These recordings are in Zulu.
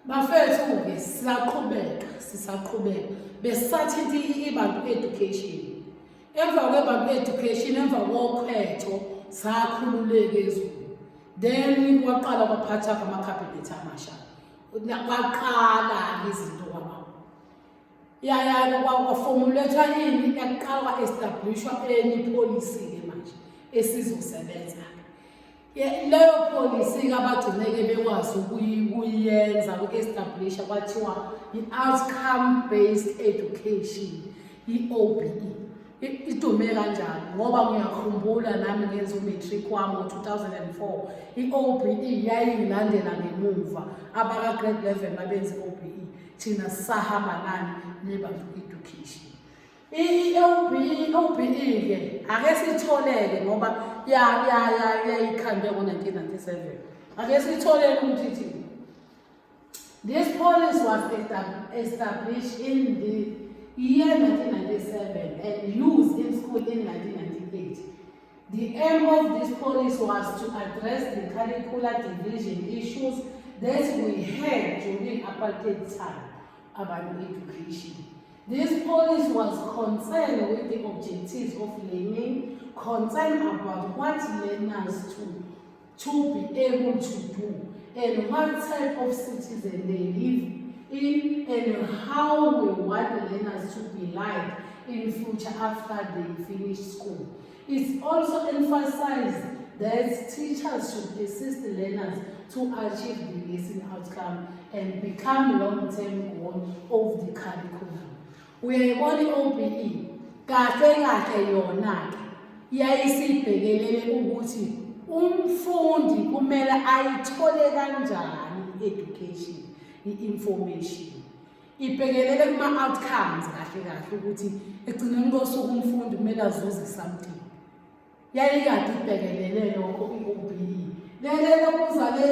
Bafethu-ke sisaqhubeka, sisaqhubeka. Besisathinta iBantu Education. Emva kweBantu Education, emva kokhetho sakhululeka ezweni. Then kwaqala kwaphatha amakhabhinethi amasha. Kwaqala-ke izinto kwaba. Ya kwaformulethwa ini, yaqala kwa-establishwa enye ipolicy-ke manje esizosebenza-ke. Leyo policy-ke abagcine-ke bekwazi ukuyenza uku-establisha kwathiwa i-outcome based education, i-OBE. Idume kanjalo ngoba ngiyakhumbula nami ngenza u-matric wami ngo-2004, i-OBE yayingilandela ngemuva. Abaka-grade 11 babenza i-OBE, thina sisahamba nani neBantu Education. I-OBE-ke ake sitholeke ngoba yayikhandwe ngo-1997. Ake sitholele ukuthi ithini. This policy was established in the year 1997 and used in school in 1998. The aim of this policy was to address the curricular division issues that we had during apartheid time about education. This policy was concerned with the objectives of learning, concerned about what learners to be able to do and what type of citizen they live in and how we want learners to be like in future after they finish school. It's also emphasized that teachers should assist learners to achieve the lesson outcome and become long-term goal of the curriculum. Uyayibona i-OBE kahle kahle yona-ke yayisibhekelele ukuthi umfundi kumele ayithole kanjani i-education, i-information. Ibhekelele kuma-outcomes kahle kahle ukuthi ekugcineni kosuku umfundi kumele azuze something. Yayikade ibhekelele lokho i-OBE. Lele lokuza le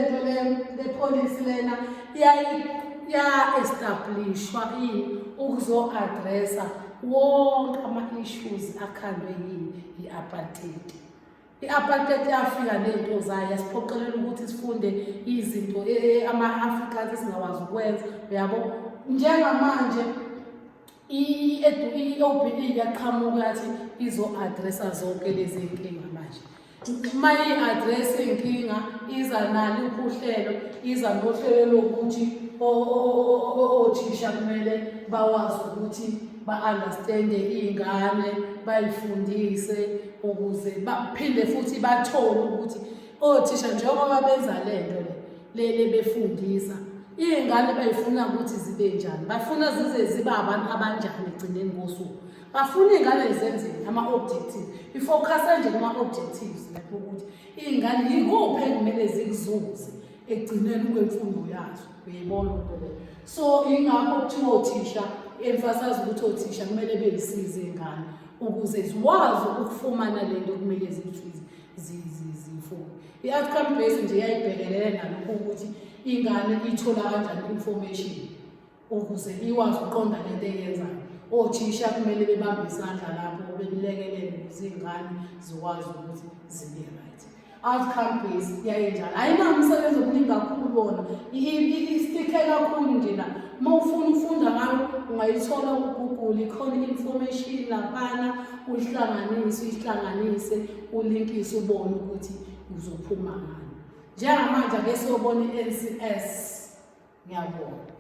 nto le policy lena ya-establishwa ini ukuzo-addressa wonke ama-issues akhandwe yini i-apartheid. I-apartheid yafika ney'nto zayo, yasiphoqelela ukuthi sifunde izinto ama-Africans esingakwazi ukwenza, uyabo. Njengamanje i-OBE yaqhamuka yathi izo-addressa zonke lezi y'nkinga manje. Uma i-address iy'nkinga iza nalo uhlelo, iza nohlelo lokuthi othisha kumele bawazi ukuthi ba-understand-e iy'ngane, bay'fundise ukuze baphinde futhi bathole ukuthi othisha njengoba benza lento le befundisa iy'ngane bayifuna ukuthi zibe njani, bafuna zize zibe abantu abanjani ekugcineni kosuku, bafuna iy'ngane zenzeni, ama-objectives. I-focus nje kuma-objectives lapho ukuthi iy'ngane yikuphi ekumele zikuzuze ekugcineni kwemfundo yazo, uyayibona lento leyo. So ingakho kuthiwa othisha, emphasize ukuthi othisha kumele beyisize iy'ngane ukuze zikwazi ukufumana lento okumele zifunde. I-outcome based nje yayibhekelele nalokho ukuthi ingane ithola kanjani information ukuze ikwazi ukuqonda lento eyenzayo. Othisha kumele bebambe isandla lapho belekelele ukuze iy'ngane zikwazi ukuthi zibe right. Outcome based yayinjalo, ayinawo umsebenzi omningi kakhulu wona, istikhe kakhulu nje la. Uma ufuna ukufunda ngayo ungayithola ku-Google, ikhona i-information laphana, uyihlanganise uyihlanganise ulinkise ubone ukuthi uzophuma ngani. Njengamanje ake siyobona i-NCS. Ngiyabonga.